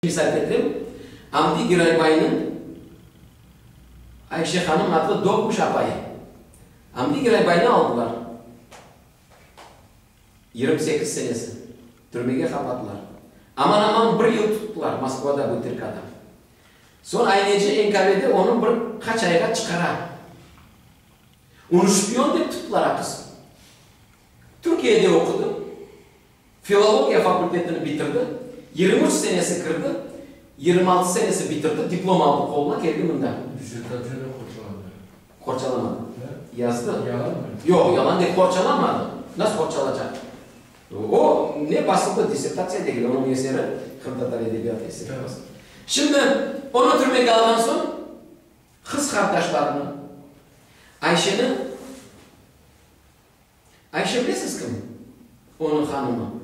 Misal ketirem, Amdi Giraybaynıñ Ayşe hanım adlı doğmuş apayı. Amdi Giraybaynı aldılar. 28 senesi. Türmege qapattılar. Aman-aman bir yıl tuttılar Moskvada, Butırkada. Soñ ayneci NKVD onı bir qaç ayğa çıqara. Onı şpion dep tuttılar aqız. Türkiyede oqudı. Filologiya fakultetini bitirdi, 23 senesi kirdi, 26 senesi bitirdi, diplom aldı qoluna, keldi mında. Dissertatsiya da qorçaladı. Qorçalamadı. Yazdı. Yalan mı? Yoq, yalan değil, qorçalamadı. Nasıl qorçalacaq? O, ne basıldı, dissertatsiya degil, onıñ eseri, qırımtatar edebiyatı eseri basıldı. Şimdi, onı türmege alğan soñ, qız qardaşlarını, Ayşeni, Ayşe bilesiz kim? Onıñ hanımı.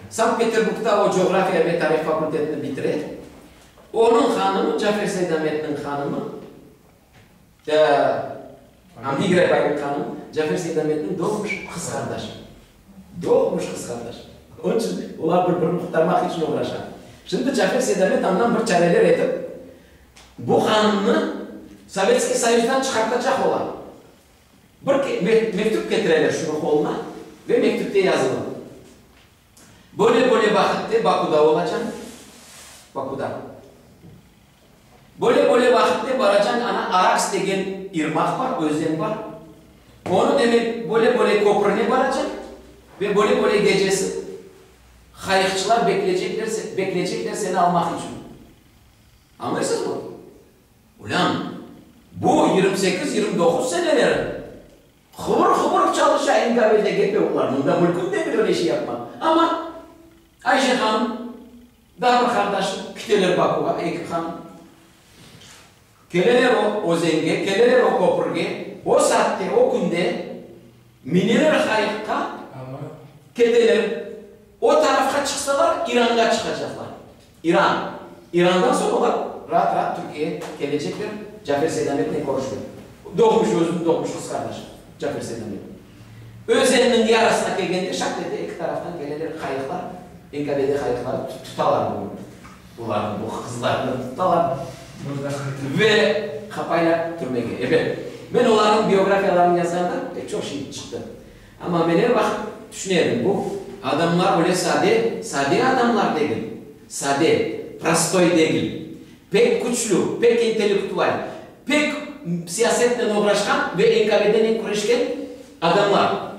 Sankt-Peterburgda o coğrafiya ve tarih fakultetini bitire. Onıñ hanımı, Cafer Seydametniñ hanımı, Amdi Giraybaynıñ hanımı, Cafer Seydametniñ doğmuş qız qardaşı. Doğmuş qız qardaşı. Onıñ içün olar bir-birini qurtarmaq içün oğraşa. Şimdi Cafer Seydamet andan bir çareler etip, bu hanımnı Sovetskiy Soyuzdan çıqartacaq ola. Bir mektüp ketireler şunıñ qoluna ve mektüpte yazılı, Böyle-böyle vaqıtte Bakuda olacañ, Bakuda. Böyle-böyle vaqıtte baracañ, ana Araks degen irmaq bar, özen bar. Onı demek böyle-böyle köprüne baracañ ve böyle-böyle gecesi qayıqçılar bekleycekler, bekleycekler seni almaq içün. Añlaysızmı? Ulân, bu 28, 29 seneleri hıvır-hıvır çalışa NKVD, GPUlar, mında mülkün degil öyle şey yapmaq. Amma Ayşe hanım, daa bir qardaşı kiteler Bakuğa, eki hanım. Keleler o özenge, keleler o köpürge, o saatte, o künde mineler qayıqqa, keteler. O tarafqa çıqsalar, İranğa çıqacaqlar. İran. İrandan soñ olar raat-raat Türkiyege kelecekler, Cafer Seydametnen körüşmek. Doğmuş, özüniñ doğmuş qız qardaşı, Cafer Seydamet. Özenniñ yarısına kelgende, şak ete, eki taraftan keleler qayıqlar, NKVD qayıqları, tutalar bu, bularnı, bu qızlarnı tutalar ve qapaylar türmege. Ebet, men olarnıñ biografiyalarını yazğanda pek çoq şey çıqtı. Amma men er vaqıt tüşüne edim, bu adamlar öyle sade, sade adamlar degil, sade, prostoy degil, pek küçlü, pek intellektual, pek siyasetnen oğraşqan ve NKVDnen küreşken adamlar.